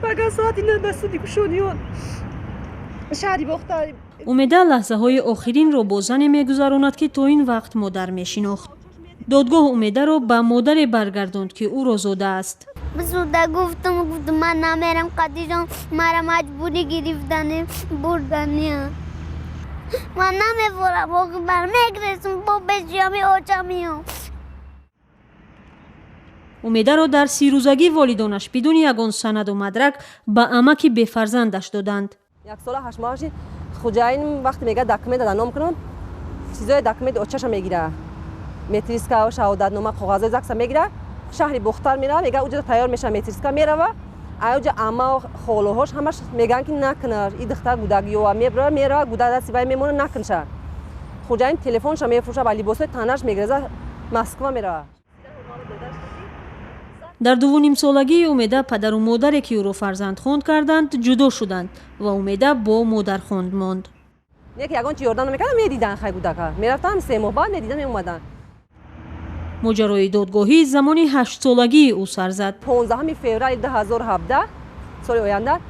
Пага соати 9 ба суди Кушониён, шаҳри Бохтар. Умеда лаҳзаҳои охиринро бо зане мегузаронад, ки то ин вақт модар мешинохт. Додгоҳ Умедаро ба модаре баргардонд, ки ӯро зодааст. Суда гуфтам, гуфтам, ман намерам қадижон, мара маҷбурӣ гирифтани бурдани. Ман намефорам, бар мегиресам, бо бежиёми оча миём. Умедаро дар 30-рӯзагӣ волидонаш бидуни ягон санаду мадрак ба амаки бефарзандаш доданд. 1 сола 8 моҳаши Хуҷаин вақте мега документ дар ном кунам, чизои документ очаша мегира, метриска, шаҳодатнома, коғазои ЗАГСа мегира, шаҳри Бохтар мерава. Мега, уҷа тайёр меша метриска, мерава. Аюҷа амма, холоҳош ҳамаш мегӯянд, ки накунаш, и духтар гудак ёва. Мебра, мерава, гудак дасти вай мемона, накунша. Хуҷаин телефонша мефурӯша ва либосҳои танаш мегиреза, Москва мерава. Дар 2,5-солагии Умеда падару модаре, ки ӯро фарзандхонд карданд, ҷудо шуданд ва Умеда бо модархонд монд. Не ки ягон чи ёрдам намекардам, медидан, хай, гудака мерафтам, 3 моҳ баъд медидан, меомаданд. Моҷарои додгоҳӣ замони 8-солагии ӯ сар зад. 15 феврали 2017, соли оянда,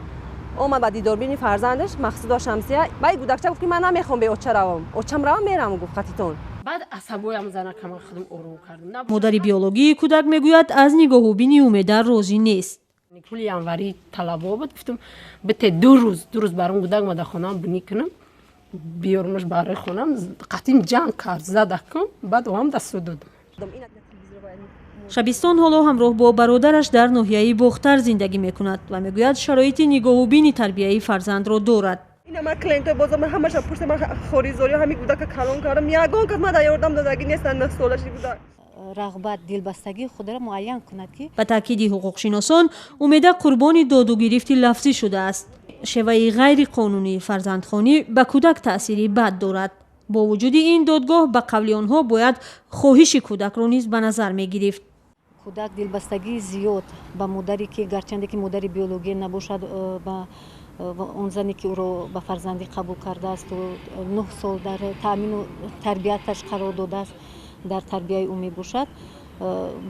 омад ба дидорбини фарзандаш Мақсудо Шамсия. Баъд гудакча гуфт, ки ман намехоҳам бе оча равам, очам равам, мерам, гуфт, қатитон. Баъд асабоям занакама худам ором кардам. Модари биологии кӯдак мегӯяд, аз нигоҳубини Умеда розӣ нест. Пули январи талабо буд, гуфтам, бите 2 рӯз, 2 рӯз баром гудак ма дар хонаам бунӣ кунам, биёрмаш барои хонам. Қатим ҷанг кард, задакум, баъд оам дасту додам. Шабистон ҳоло ҳамроҳ бо бародараш дар ноҳияи Бохтар зиндагӣ мекунад ва мегӯяд, шароити нигоҳубини тарбияи фарзандро дорад. Ина ман клиентои бозор, ман ҳамаша пурсам, ман хоризорӣ ҳамин гудака калон кардам, ягон кас ман дар ёрдам додагӣ нестанд, 9 солаши гудак. Рағбат, дилбастагии худро муайян кунад, ки Ба таъкиди ҳуқуқшиносон, Умеда қурбони додугирифти лафзӣ шудааст. Шеваи ғайриқонунии фарзандхонӣ ба кӯдак таъсири бад дорад. Бо вуҷуди ин, додгоҳ, ба қавли онҳо, бояд хоҳиши кӯдакро низ ба назар мегирифт. Кӯдак дилбастагии зиёд ба модаре ки, гарчанде ки модари биология набошад, ба он зане ки ӯро ба фарзандӣ қабул кардаасту 9 сол дар таъмину тарбияташ қарор додааст, дар тарбияи ӯ мебошад,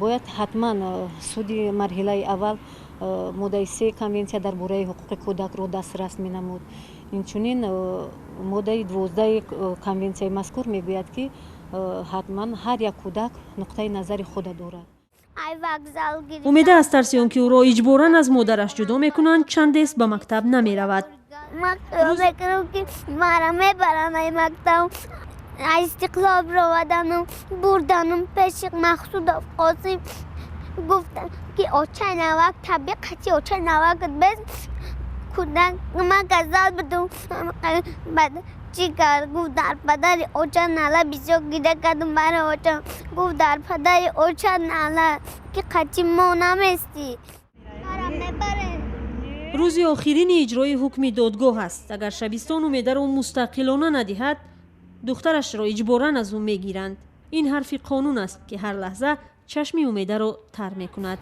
бояд ҳатман суди марҳилаи аввал моддаи 3 Конвенсия дар бораи ҳуқуқи кӯдакро дастрас менамуд. Инчунин моддаи 12 конвенсияи мазкур мегӯяд, ки ҳатман ҳар як кӯдак нуқтаи назари худа дорад. Умеда аз тарси он ки ӯро иҷборан аз модараш ҷудо мекунанд, чандест ба мактаб намеравад. Ман хаёл мекунам, ки мара мебаранд ай мактаб. Ай Истиқлол бировадану бурданум пеши Мақсудов Қосим. Гуфтам, ки очаи навак табиқати очаи навакат без кӯдак. Ман касал будум. Баъд чӣ кард? Гуфт, дар падари оча нала. Бисёр гиря кардум барои очам. Гуфт, дар падари оча нала, ки қачи мо наместӣ, мара мебарем. Рӯзи охирини иҷрои ҳукми додгоҳ аст. Агар Шабистон Умедаро мустақилона надиҳад, духтарашро иҷборан аз ӯ мегиранд. Ин ҳарфи қонун аст, ки ҳар лаҳза чашми Умедаро тар мекунад.